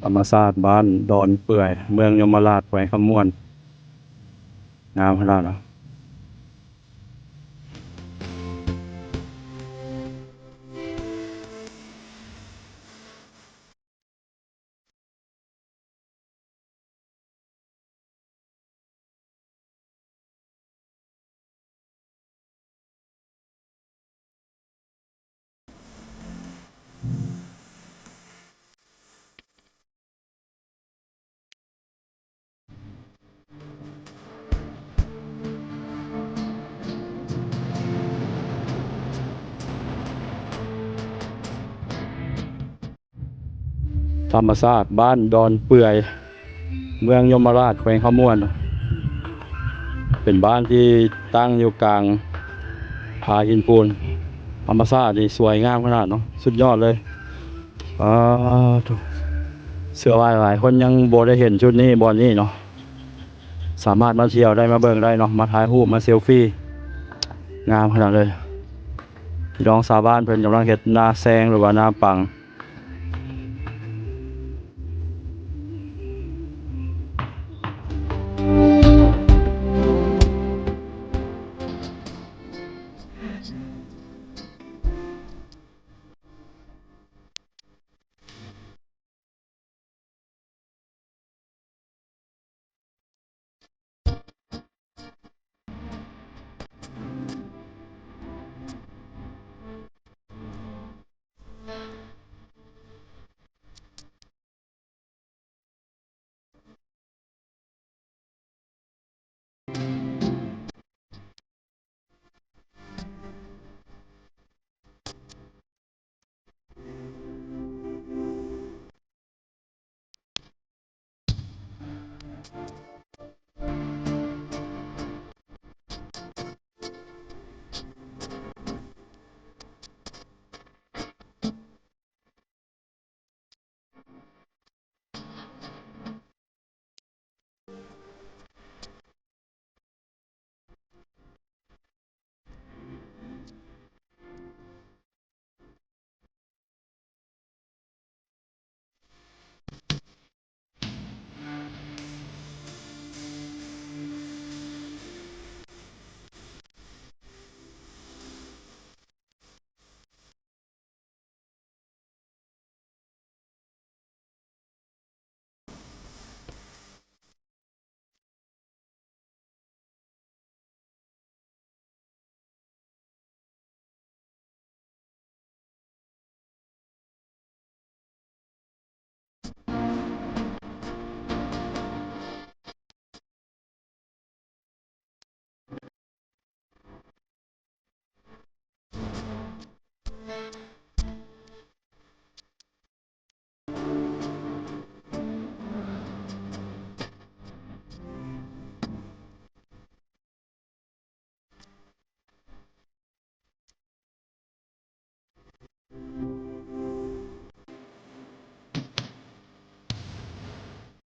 ທຳມະຊາດບ້ານດອນເປື່ອຍ ເມືອງຍົມມະລາດ ແຂວງຄຳມ່ວນ ງາມຂະໜາດເນາະ. ທຳມະຊາດບ້ານດອນເປື່ອຍ ເມືອງຍົມມະລາດ ແຂວງຄຳມ່ວນ ເປັນບ້ານທີ່ຕັ້ງຢູ່ກາງຜາຫີນປູນ. ທຳມະຊາດນີ້ສວຍງາມຂະໜາດເນາະ ສຸດຍອດເລີຍ. ອາ ໂທ້ ເຊື່ອວ່າຫຼາຍຄົນຍັງບໍ່ໄດ້ເຫັນຈຸດນີ້ ບ່ອນນີ້ເນາະ. ສາມາດມາທ່ຽວໄດ້ ມາເບິ່ງໄດ້ເນາະ ມາຖ່າຍຮູບ ມາເຊລຟີ ງາມຂະໜາດເລີຍ. ພີ່ນ້ອງຊາວບ້ານເພິ່ນກຳລັງເຮັດນາແຊງ ຫຼືວ່ານາປັງ